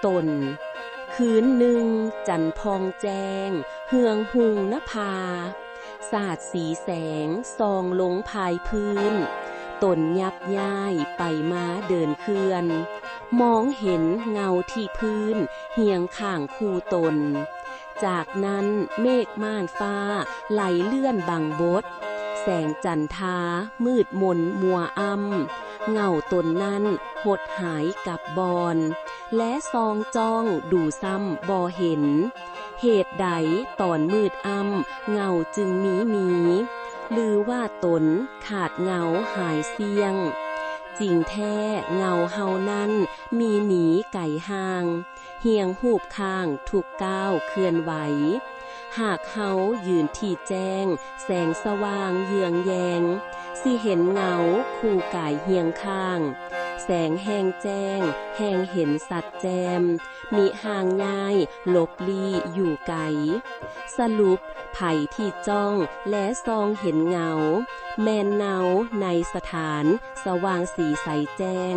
ຕົນ. ຄືນໜຶ່ງ ຈັນຜ່ອງແຈ້ງ ເຮືອງຮຸ່ງນະພາ ສາດສີແສງສ່ອງລົງພາຍພື້ນ. ຕົນຫຍັບຍ້າຍໄປມາເດີນເຄື່ອນ ມອງເຫັນເງົາທີ່ພື້ນຮຽງຂ້າງຄູ່ຕົນ. ຈາກນັ້ນເມກມ່ານຟ້າໄຫຼເລື່ອນບັງບົດ ແສງຈັນທາມືດມົນມົວອ້ຳ. ເງົາຕົນນັ້ນຫົດຫາຍກັບບ່ອນ ແລະສ່ອງຈ້ອງດູຊ້ຳບໍ່ເຫັນ. ເຫດໃດຕອນມືດອ້ຳເງົາຈຶ່ງມີມີ ຫຼືວ່າຕົນຂາດເງົາຫາຍສ່ຽງ? ຈິງແທ້ເງົາເຮົານັ້ນມີໜີໄກຫ່າງ ຮຽງຮູບຂ້າງທຸກກ້າວເຄື່ອນໄຫວ. ຫາກເຮົາຢືນທີ່ແຈ້ງ ແສງສະຫວ່າງເຍືອງແຍງ ຊິເຫັນເງົາຄູ່ກາຍຮຽງຂ້າງ. ແສງແຫ່ງແຈ້ງແຫ່ງເຫັນຊັດແຈ່ມ ມິຫ່າງຍ້າຍຫຼົບຫຼີ້ຢູ່ໄກ. ສະຫຼຸບ ໃຜທີ່ຈ້ອງແລະສ່ອງເຫັນເງົາ ແມ່ນເນົາໃນສະຖານສະຫວ່າງສີໃສແຈ້ງ.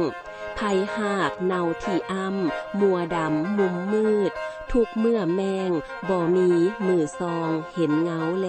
ໃຜຫາກເນົາທີ່ອ້ຳມົວດຳມຸມມືດ ທຸກເມື່ອແມ່ງບໍ່ມີມືສ່ອງເຫັນເງົາແລ.